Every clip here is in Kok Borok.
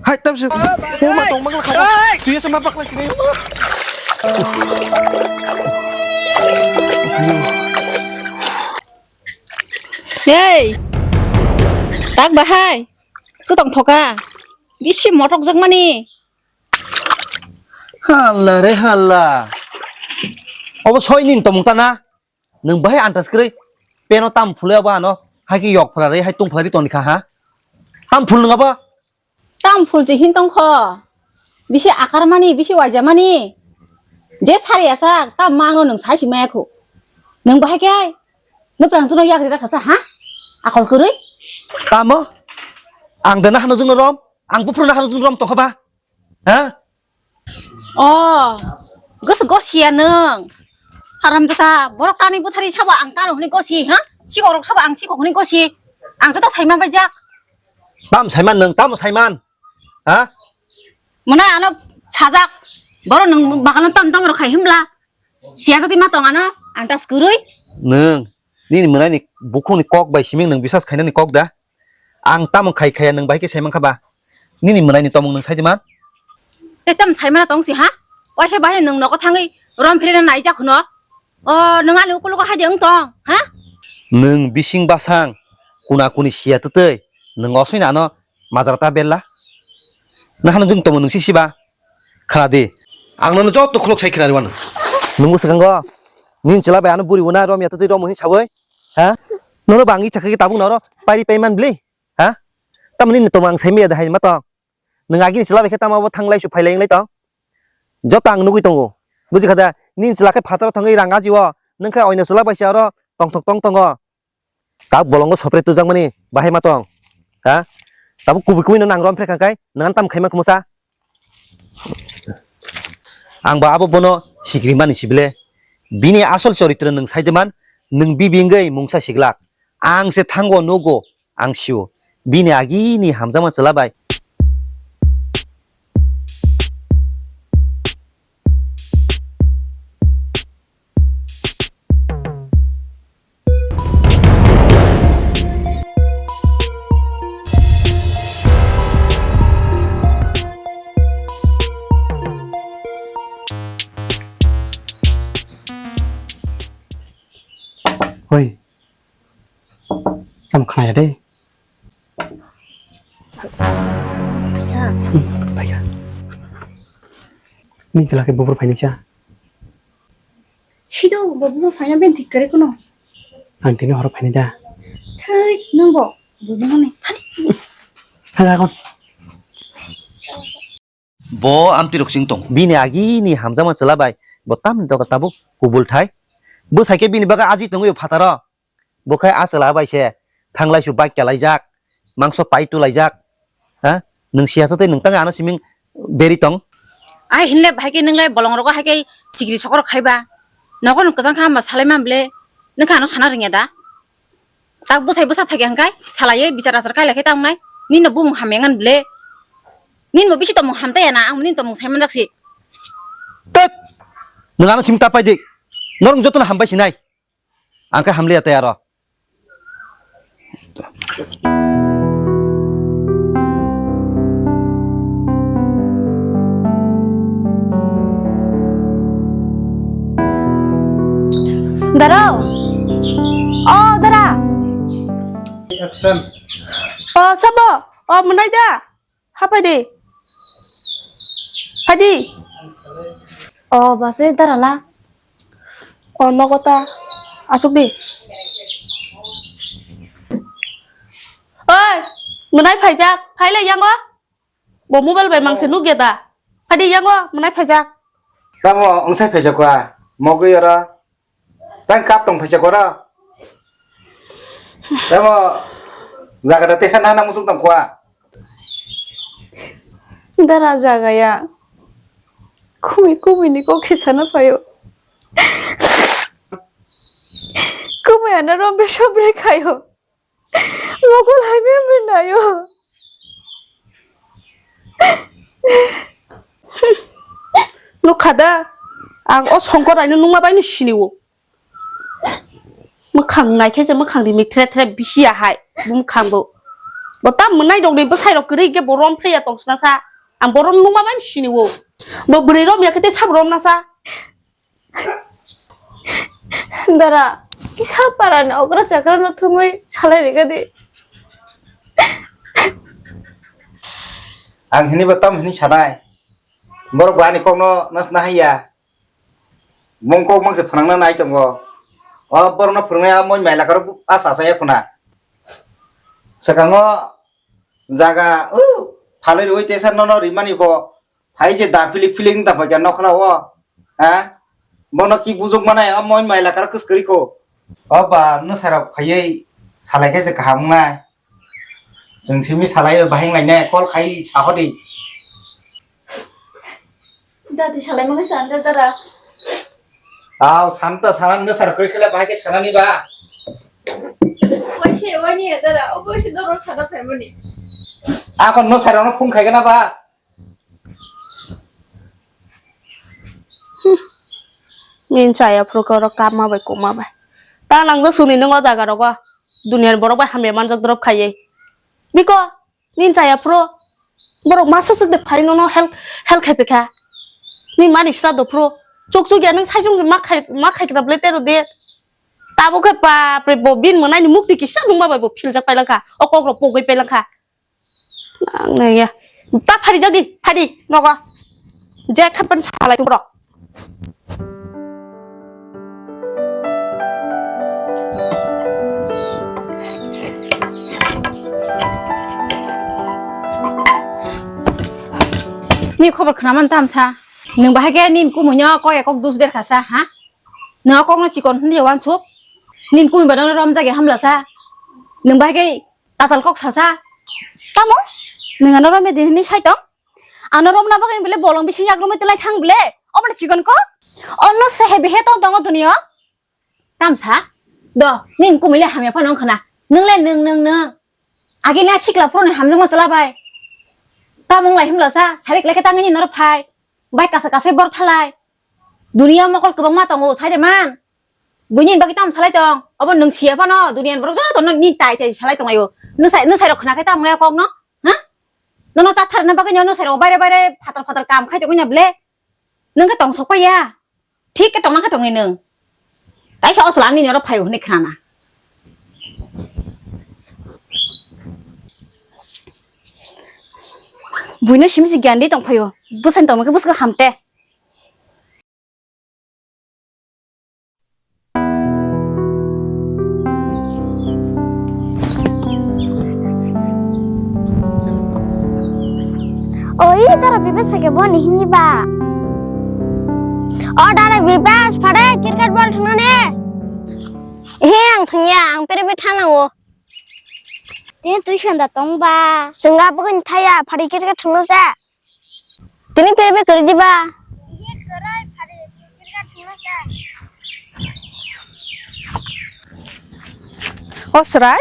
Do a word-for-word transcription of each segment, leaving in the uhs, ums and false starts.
Hai, tam se. Oh, ma tong, ma kla kha. Tuya se ma bakla sini. Hey, tak bahai. Tu tong thoka. Bisi motok jak mani. Halla re halla. Obo soi nin tomung ta na. Nwng bahai antas kwrwi peno tam phulwi abo ano hai khe yok phwrarwi hai tong phwrarwi toni kha ha? Tam phul nwng abo? Tam phul se hin tong kho. Bisi akar mani, bisi waija mani. Je sari asak tam mangno nwng sai si maya khu. Nwng bahai khe hai. Nwprang jono yagri rakha sa ha? Akol kwrwi? Tamo? Ang de nahano jungno rom? Ang buphuru nahano jungno rom tong kha ba? Ha? Oh, gos gosia nwng. Haram jata, borok tani buthari sabo ang tano hwnwi gosi, ha? Sikok rok sabo ang sikok hwnwi gosi. Ang joto saiman bai jak. Tam saiman nwng, tamo saiman? Ha? Mwnai ano sajak. Borok nwng bagano tam tam rok khai himla. Siya jati ma tong ano, ang tas kwrwi. Nwng, nini mwnai ni bukhung ni kok bai siming nwng bisas khainani kok da? Ang tamo khai khaya nwng bai khe sai mankha ba? Nini mwnai ni tomung nwng sai di man? Tei tam sai mana tong si ha? Waisa bai nwng nogo thangwi rom phirina naijak hwno. O nwng ani ukulugo hai de wng tong ha? Nwng bising basang kuna kuni siya twtwi nwng osoi nano majra ta bella. Nahano jung tomung nwng si siba? Khna di. Ang nono joto khulok sai khna rwano. Nwng swkango nini chwla bai ano buri bo na rom ya twtwi rom hwnwi sawi? Ha? Nono bangwi chakha khe tabuk noro pairi paiman bli? Ha? Tamni ni tong ang sai miya da hai ma tong. Nwng agini chwla bai khe tamo bo thanglai su phailai wnglai tong. Joto ang nugui tongo. Buji kha da nini chwla khe phataro thangwi rang ajiwo. Nwng khe oino chwla bai se oro tongthok tong tongo. Tabuk bolongo sopre tujakmani bahai ma tong. Ha? Tabuk kubui kubui no nang rom phre kha kai nang tam khaima khumusa. Ang ba abo bono sikri mani sibile. Bini asol choritro nwng sai de man, nwng bibingwi mungsa siglak. Ang se thango nugo, ang sio. Bini agini hamjakma chwla bai. Hoi. Tamo khnaya de. Phaikha. Nini chwla khe buphuru phainai cha. Sido, bo buphuru phaina ben thik kare kuno. Ang tini horo phainai da. Thai, nwng bo, bo nwng ni. Thani. Thaga kon. Bo amtwi rok sing tong. Bini agini hamjakma chwla bai bo tamni doga tabuk kubul thai. Bo saikhe bini bagwi aji tongwi phataro. Bo khai a chwla bai se thanglai su bike kalaijak, mangso pai tulaijak. Ha? Nwng siya tei nwng tang ano siming beri tong. Ai hinle bahai khe nwng lai bolong rogo hai khe sikri sokor khai ba. Nogo nwng kwchang kha hamba salai man ble. Nwng khe ano sana rwngya da? Tak bwsai bwsa phaikha hwnkhe salaiwi bichar achar khailai khe tamo nai nini no bumung hamya wngani ble. Nini bo bisi tongmung hamtaiya na ang nini tongmung sai manjak si. Tet! Nwng ano simi ta pai di. Norok jotono hambai sinai. Ang khe hamliya tei aro. Dara. O dara. Action. O sabo. O mwnai da. Hapai di. Haidi. O base dara la. O nogo ta. Asuk di. Oi, mwnai phaijak. Phailai yango. Bo mobile bai mangse nukya da. Phadi yango mwnai phaijak. Tamo wngsai phaijak kwa. Mogwi oro. Tang kap tong phaijak oro. Tamo jaga da teha nana musuk tong kwa. Dara jaga ya. Kumi kumi ni kok si sana phaio. Kumi ana rombe sobre khaio. Mokol hai memory nayo. Nukha da, ang o Songkor aino nungma baino siniwo. Mwkhang naikhe je mwkhang rimwi thre thre bisi ya hai, bo mwkhang bo. Bo tam mwnai rok ni bwsai rok kwrwi khe bo rom phre ya tong sna sa. Ang bo rom numa bai sini o. Bo bwrwi rom ya khe tei sabo rom na sa. Dara, kisa para ni okra chakra no thumui salai rega di. Ang hini bo tam hini sanai. Borok bo ani kok no nas na haiya. Mong kok mang se phanang na nai tongo. O borok no phwrwngnai a moi mai lakar a sa sa ya khuna. Swkango jaga, uh, phalwi rwi tesa nono rimani bo. Hai je da phili phili wng tongkha khe nokhola o. Ha? Bono ki bujok manai, o moi mai lakar kwskwrwi ko. O ba, no sarok phaiwi salai khe je kaham wngnai. Chwng simi salai bahai wnglainai, call khai sahodi. Dati salai mangsa anda dara. Aw, santa sana no sarok khe bahai khe sanani ba. Waise wani dara, o waise doro sana phaimani. Ako no sarok no phone khai gana ba. Min chaya phuru khe oro kama bai kuma bai. Ta nangjak suni nung o jaga rogo. Duniya ni borok bai hamya manjak drop khaiwi. Biko, min chaya phuru. Borok masa suk de phai nono help, help khai pekha. Ni mani sra do phuru. Chuk chuk ya nung sai chung ma khai, ma khai kra ble tero de. Tabo khe bap re bo bin mwnai ni mukti kisa nung ma bai bo philjak pailangkha. O kok rok pogwi pailangkha. Ang naiya. Ta phari jadi, phari, nogo. Je khapan salai tung rok. Ni khobor khnaman tamsa. Nwng bahai khe nini kumuino kok ekok dus berkha sa, ha? Nwng o kokno chikon hwnwi wansuk. Nini kumi ba nono romjak ya hamla sa. Nwng bahai khe Tatal kok sasa. Tamo? Nwng ano romya din hwnwi sai tong? Ano romna bagwi bele bolong bising yak romwi twlai thang bele? Omo chikon kok? Ono se heavy he tong tongo dunio? Tamsa? Do, nini kumui le hamya phano wngkha na. Nwng le nwng, nwng, nwng. Agi na sikla phuruni hamjakma chwla bai. Tamo wng lai himla sa, sarik lekhe tangwi nini noro phai. Bai kasa kasai bor thalai. Dunia mokol kwbangma tongo, sai de man. Buini bagwi tamo salai tong. Obo nwng siya phano, duniani borok joto no ni tai tai salai tong laio. Nwsai, nwsai rok khna khe tamo ya kok no? Ha? Nono chathar na bagwi no nwsai rok baire baire phatar phatar kam khai tongwi na ble. Nwng khe tong sok paiya. Thik khe tong na kha tongni nwng. Kaisa osla ani noro phaio hwnwi khna na. Buino simi si gyan di tong phaio. Bwsani tong khe bwswk ham te. Oi, dara Bibas phai khe boni hini ba? O dara Bibas, phare cricket ball thungnani. He, ang thungya, ang pere be thanango. Tini tuition da tong ba? Chwng abugini thaya, phari cricket thwngno se. Tini pere be kwrwi di ba? Ye kwrwi, phari cricket thwngno se. O chwrai?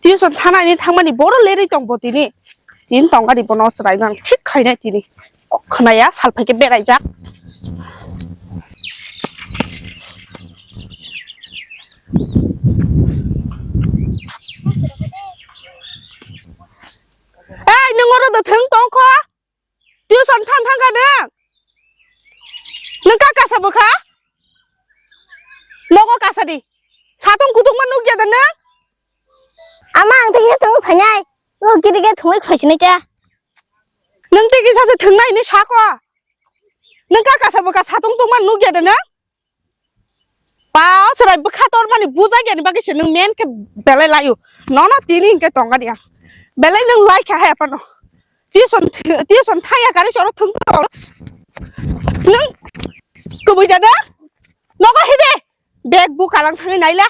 Tuition thanani thangmani boro lerwi tong bo tini. Tini tong gari bono chwrai mang thik khainai tini. Kok khwnaya sal phaikhe beraijak. Ei, nwng oro do thwng tong kho? Tuition thang thang kha nwng? Nwng ka kasa bwkha? Nogo kasa di. Satung kutung ma nukya da nwng? Ama ang tei thwngwi phainai. O kiri khe thwngwi khoi sinai ta. Nwng tei kisa se thwngnai hinwi sa kho. Nwng ka kasa bwkha satung tungma nukya da nwng? Pa, o chwrai bwkha tormani bujagyani bagwi se nwng men khe belai laio. Nono tini hinkhe tongani ang. Belai nwng lai kha hai phano. Tuition, tuition thangya kari choro thwng tong. Nwng kubui da da? Nogo hide. Bag bu kalang thangwi naila.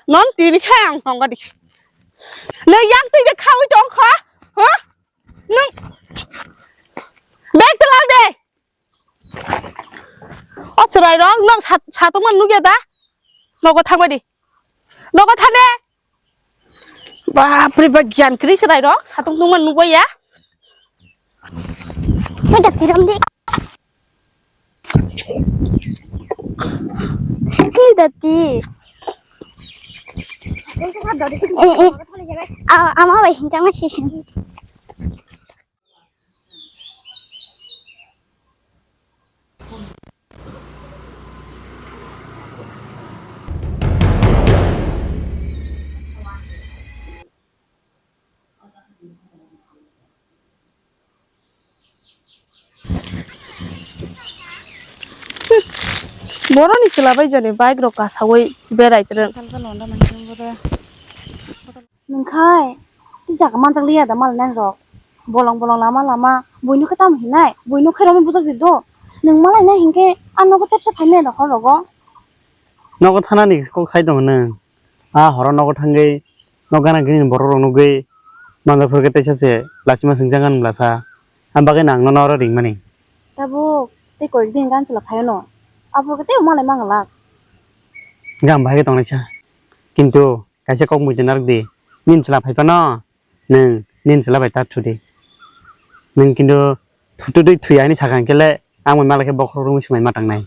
Non tini khe ang tongani. Nwng yang twi de khaui tong kha? Ha? Nwng bag twlang de. O chwrai rok, nwng sat-, satung man nugya da? Nogo thangbai di. Nogo thang de. Bap re ba, gyan kwrwi chwrai rok, satung tung man nugbai ya. Oi, dati ram di. Oi, dati. Eh, eh. Ah, ama bai hinjang na sisi. Boroni chwla bai jani bike rok kasawi berai twrwng. Nungkhai, tei jaga manjak liya da malai nang rok. Bolong bolong lama lama, buino khe tamo hinai, buino khe romwi bujak di do. Nung malai nai hinkhe, a nogo tepsa phaimaya da hor rogo. Nogo thanani kok sai tongo nung. A horo nogo thangwi, nok gana gini borok rok nugwi, manjak phuru khe teisa se lachima singcha gana bwlasa. Am bagwi nang nono oro ringmani. Tabuk, tei koik din gan chwla phaio no. Aphuru khe tei malai manglak. Gam bahai khe tongnaisa. Kintu, kaisa kok muitu narwk di. Nini chwla phai phano, nwng nini chwla bai ta thu di. Nwng kintu thutudui thwi ani sakha hwnkhe le, ang bai malai khe bokhorok romwi swmai ma tangnai.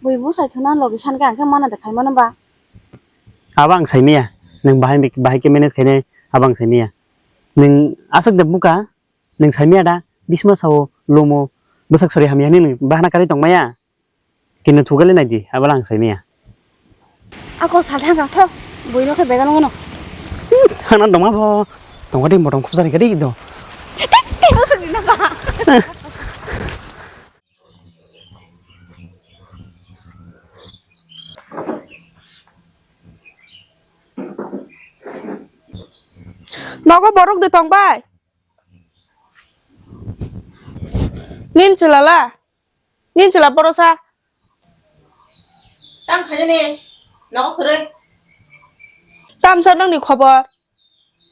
Bui bwsai thuna logi san khe ang khe mana de khai mano ba. Abo ang sai maya. Nwng bahai, bahai khe manage khainai abo ang sai maya. Nwng aswk de buka, nwng sai maya da, bisma sao, lumo, bwsak sori hamya hinwi nwng bahana karwi tong maya. Kino thugali nai di, abo lang sai maya. Ako sa thang ka tho, bui no khe began ngono. Hana doma bo, tongo di motom khobsa ri gadi do. Tei bo sori na ba. Nogo borok de tong bai. Nin chwla la? Nin chwla borosa? Tam khainani nogo khwrwi. Tamsa nangni khobor?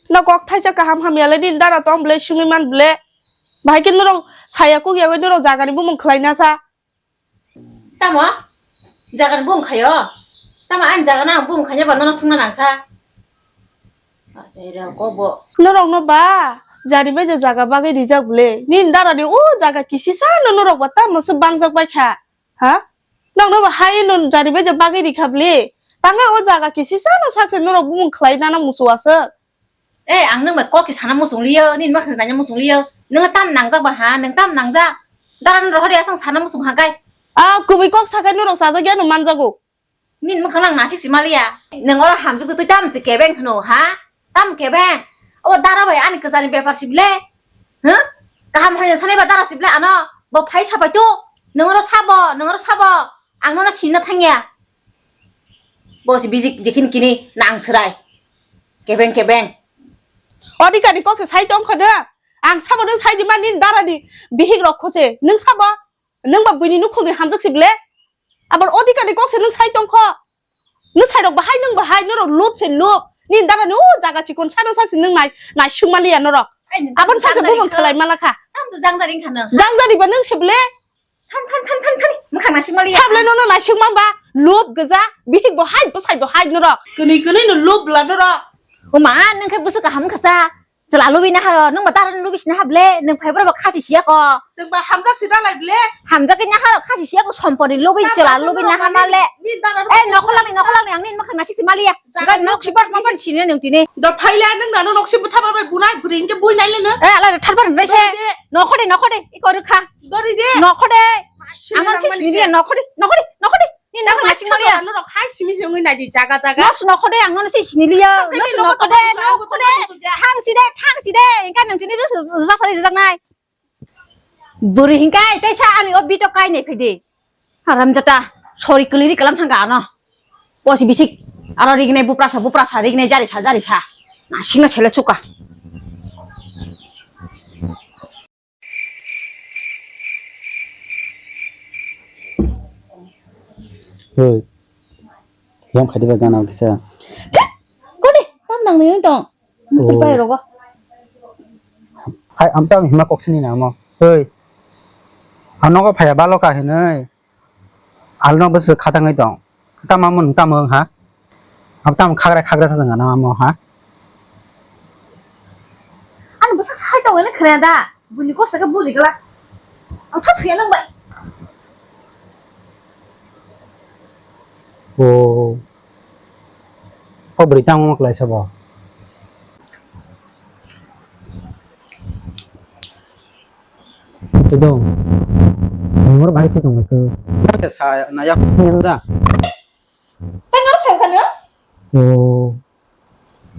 No kok thaisa kaham hamya le nini dara tong ble, swngwi man ble. Bahai khe norok saya kuk yagwi norok jagani bumung khwlai nasa. Tamo? Jagan bung khayo? Tamo ani jagano ang bung khanya ba nono swngna nangsa? Achaira kokbo. Norokno ba jani bai je jaga bagwi rijak bwle. Nini darani o jaga kisisa no norok ba tamo se bangjak bai kha. Ha? Nokno ba hai no jani bai je bagwi rikha bwle. Tangka o jaga kisisa no sakse norok bumung khlai nana muchung aswk. Eh, ang nwng bai kok se sana muchung liyo, nini makha se naina muchung liyo. Nwng tam nangjak ba ha, nwng tam nangjak. Daran rohor ya sang sana muchung ha kai. Ah, kubui kok sakai norok sajak ya no manjago. Nini mwkhang nang nasik si maliya. Nwng oro hamjak twi tam se kebeng khno ha? Tam kebeng. O dara bai ani kwchani bepar si ble. Huh? Kaham hai sanai ba dara si ble ano. Bo phai sabai to. Nwng oro sabo, nwng oro sabo. Ang nono sinna thangya. Bo si bijik jikhin kini nang srai. Kebeng kebeng. Odikani kok se sai tong kho de. Ang sabo nung sai di man nini dara ni bihik rok kho se. Nung sabo? Nung ba buini nukhung ni hamjak si ble. Abar odikani kok se nung sai tong kho. Nung sai rok bahai nung bahai norok lob se lob. Nini dara ni o jaga chikon sano sak se nung nai, nai sung maliya norok. Ai, nung Abon tam sak se jang bumung jari kha. Khlai malakha. Tam to jang jari kha nung. Jang jari ba nung se ble. Than, than, than, than, than. Mwkhang naisik maliya. Sable nono naisik mamba. Lob gija. Bihik bo hai, bwsai bo hai norok. Kwnwi kwnwi no lob bwla norok. O ma, nwng khe bwswk kaham khasa. Chwla lubi na haro, nwng ba dara lubi sina hable, nwng phai borok bo khasi siya ko. Chwng ba hamjak sina lai ble. Hamjak na haro khasi siya ko sompori lubi chwla lubi na hamale. Ni dara. Eh, nokholak ni, nokholak ni, ang ni mwkhang naisik si maliya. Ga nok sipat mapan sini nung tini. Do phaila nung nano nok sipat thapa bai bunai bring ke bui nai leno. Eh, ala thar bar nai se. Dori de. Nokhode, nokhode, iko rukha. Dori de. Nokhode. Ang si sini nokhode, nokhode, nokhode. Ni nok nasik maliya. Norok hai simi simi nai di jaga jaga. Nos nokhode ang nono si sini liya. Nos nokhode, nokhode. Thang si de, thang si de. Engka nung tini rasa rasa nai. Bwrwi hingkai teisa ani o bito kainai phidi. Haramjata sori kwlwiri kalam thangka ano. Bosi bisik aro rignai buprasa buprasa rignai jarisa jarisa. Nasingno sele suka. Hoi. Yam khadi ba gana kisa. Kodi, tam nang ni tong. Oh. Mutur pai rogo. Hai, am tam hima kok sini na mo. Hoi. Ang nogo phaya balo ka hinoi. Alno bwswk khatangwi tong. Tamo mung tamo wng ha? Abo tamo khagra khagra sa janga na amo ha? Ani bwswk sai tongwi na khna da. Buini kosto khe buji glak. Ang tha thuya nang bai. O. Bwrwi tamo ma kwlaisa bo. Tei dong. Nungor bai khe tong khe. Sa na yak da. Tang aro khayo kha nung? O.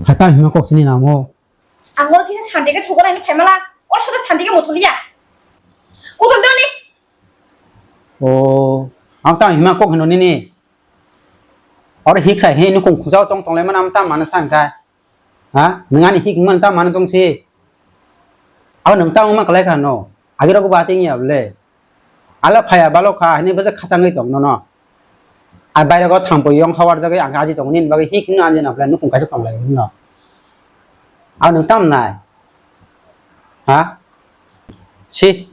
Hata hima kok sini namo. Ang oro kisa santi khe thugo nai phaimala. Or sada santi khe mothuliya. Kudal doni. O. Ang tang hima kok hino nini. Oro hik sai he nukung khunjao tong tong lai mana am tang mana sang kha. Ha? Nwng ani hik man tang mana tong si. Abo nwng tang ma kwlai kha no. Agi rok ba ting ya ble. Ala phaya balo kha hini bwsa khatangwi tong nono. A bairego thangpui yong khawar jagwi ang aji tong nini bagwi hik hino anjina phle nukung kaisa tong lai no. Abo nwng tang nai. Ha? Si.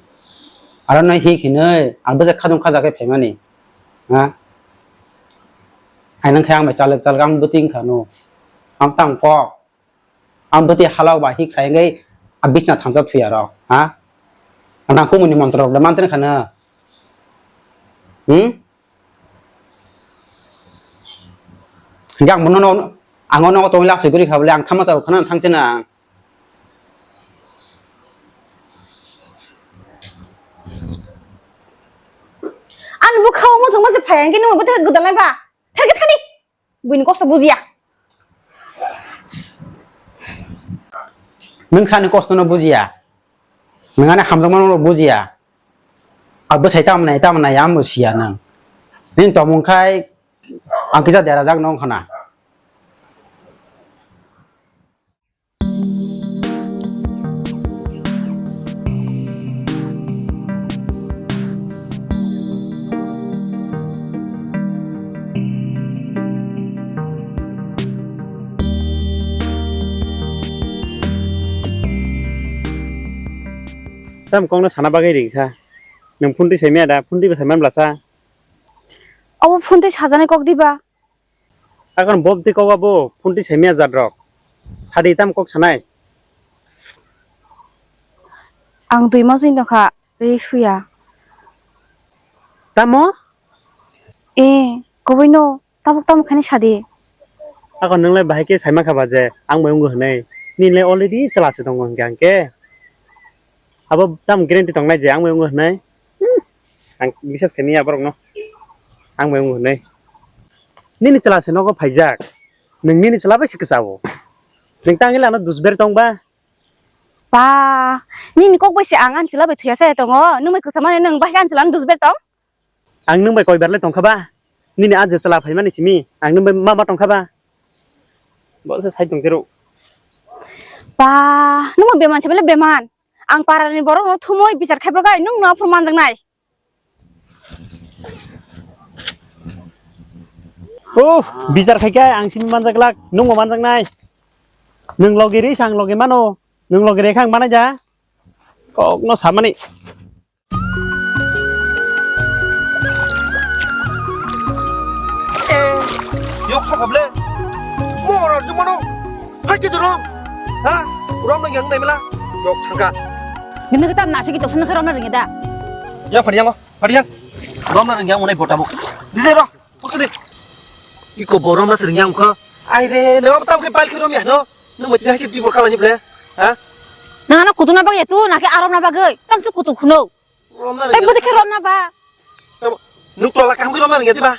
Aro no hik hinoi ang bwsa khatung khajagwi phaimani. Ha? Ai nang khe ang bai chalok chalok ang bwtwi wngkha no. Ang tang kok. Ang bwtwi halok ba hik sai wngwi a bisna thansa thuya rok. Ha? Ang tang kumuni montra rok da mantra khana. Hmm? Hingke ang bono no, ang ono tongwi lak soi guri kha bole ang thamasa rok khana thang chena. Ani bwkha o muchung masa phai hingke nung bwtha gwdalnai ba. Therke thani. Buini kosto bujiya. Nung sani kosto no bujiya. Nung ani hamjakma no bujiya. A bwsai tamo nai, tamo nai, ang bo siya nung. Nini tongmung khai ang kisa derajak nung khana. Tam kokno sana bagwi ringsa. Nwng phone twi saimaya da, phone twi bo saiman blasa. Obo phone twi sajaknai kok diba? Akon bob twi kok abo phone twi saimaya jat rok. Sadi tam kok sanai. Ang dui mas wng tongkha, ri suya. Tamo? Eh, koboino. Tabuk tamo khaini sadi. Ako nwnglai bahai khe saima kha ba je ang bai wngo hwnwi. Nini le already chwla se tongo hwnkhe hwnkhe. Abo tamo guarantee tongnai je ang bai wngo hwnwi. Hmm. Ang bisas khaini aborokno. Ang bai wngo hwnwi. Nini chwla se nogo phaijak. Nwng nini chwla bai se kwchao. Nwng tangwi lano dusber tong ba. Ba, nini kok bai se ang ani chwla bai thuya se tongo. Nwng bai kwchama nwng bahai ani chwla no dusber tong. Ang nwng bai koibar le tongkha ba? Nini a je chwla phaimani simi ang nwng bai ma ma tongkha ba? Bo se sai tong tiro. Ba, nwng beman se bele beman. Ang parani borok no thumui bichar khai borok ai nwng no aphuru manjaknai. Uff, bichar khai khe ang simi manjaklak, nwng bo manjaknai. Nwng logi ri sang logi mano, nwng logi re khang manai ja. Kok no samani. Eh, yok thok ble. Mo ro jumano. Hai ki rom. Ha? Rom na yang dai mela. Yok thangka. Gini kita nasi kita sana rom na ringi da. Ya phari yang, phari yang. Rom na ringi yang unai bota bo. Di de ro. Putri. Iko borom na sering yang ko. Ai re, no tam ke pal ki rom ya no. No mati hai ki di bor kala ni ble. Ha? Nang ano kutu na bag ya tu, na ke arom na bag. Tam su kutu khuno. Romna ringya. Tei bwdikhe romna ba? Nuk tola kaham khe romna ringya diba?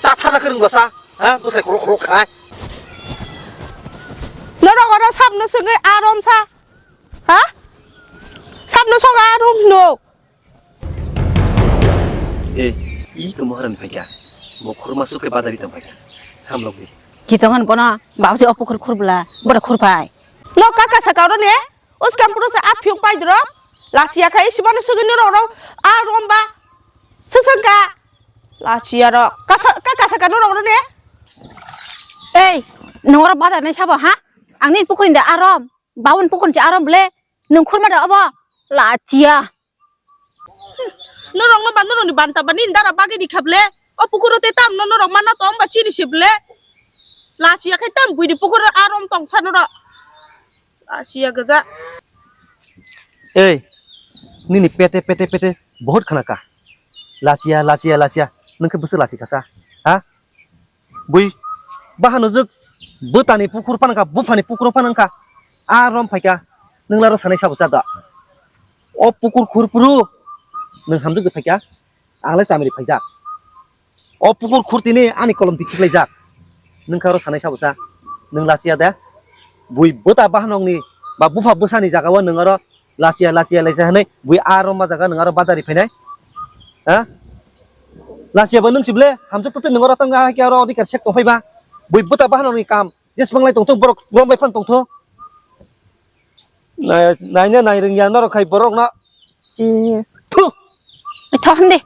Cha cha na kwrwng bwsa. Ha? Bwsai khorok khorok khai. Norok oro sabno swngwi a romsa. Ha? Sabno soga a rom hino. Eh, i ko moharan phaikha. Mo khurma sukhe bazari tong phaikha. Samlok di. Kitongan bono bausi opukhur khurbla, boda khurpai. No kaka saka oro ne? Uskang puro se a phiyok pai dro. Lachiya khai sibano sugini rok rok a romba. Sasang ka. Lachiya rok. Kasa ka kasa ka norok rok ne. Ei, nongora bada nai sabo ha? Angni pukurin da arom. Bawon pukurin je arom ble. Nung khurma da obo. Lachiya. Norok no ba norok ni banta bani dara bagwi di kha ble. O pukuro te tam no norok mana tong ba chini se ble. Lachiya khai tam buini pukuro arom tong sa norok. Lachiya gaja. Ei, nini pete pete pete bahut khana ka. Lachiya, lachiya, lachiya. Nung khe bwswk lachi kasa? Ha? Bui, bahan ujwk Bwtani pukur phanangkha, buphani pukur phanangkha. A rom phaikha, nwng laro sanai sabo cha da. O pukur khurpuru, nwng hamjwk de phaikha, ang le chamri phaijak. O pukur khurtini ani kolom di khiklaijak. Nwng kha oro sanai sabo cha, nwng lachiya de. Bui bwta bahanokni ba bupha bwsani jaga o nwng oro lachiya, lachiya, lachiya hinwi bui a rom ma jaga nwng aro badari phainai. Ha? Lachiya bo nwng sible, hamjwk tete nwng oro tong hai khe oro odikar sek tong phaiba. Bui bwta bahanokni kam. Jeswng lai tongthok borok, borok bai phano tongthok. Nai, naina nai rwngya norok hai borok no. Chi, thu. Tho hande.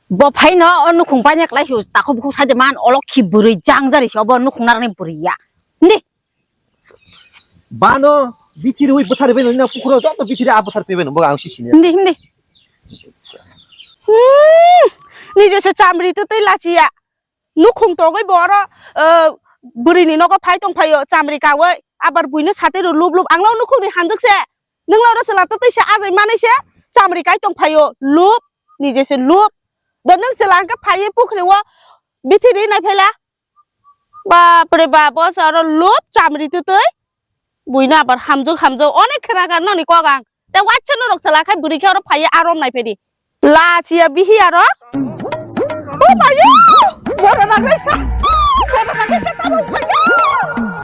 Bo phai no o nukhung banya klai su, takhuk bukhuk sai de man, olok khi bwrwi jang jari se obo nukhung narani bwrwi ya. Hande. Bano bithi rwi bwthar bai no pukhuro joto bithi a bwthar bai no bo ang si sini. Hande, hande. Hmm. Nije se chamri tu tei lachiya. Nukhung togwi bo oro, eh, bwrwini nogo phai tong phaio, chamri kaui. Abar buino sati rw lup lup. Ang no nukhungni hanjwk se. Nwng no oro chwla twtwi se ajai manwi se. Chamri kai tong phaio. Lup. Nije se lup. Do nwng chwla hwnkhe phaiwi pukhri o bithi ri nai phaila. Bapre bap, o se oro lup chamri twtwi. Buino abar hamjwk hamjwk. Onek khna kha noni kok ang. Te waisa norok chwla khai bwrwi khe oro phaiwi arom nai phaidi. Lachiya bihi aro. O mayo! Bora nagre sa. Bora nagre sa tamo mayo.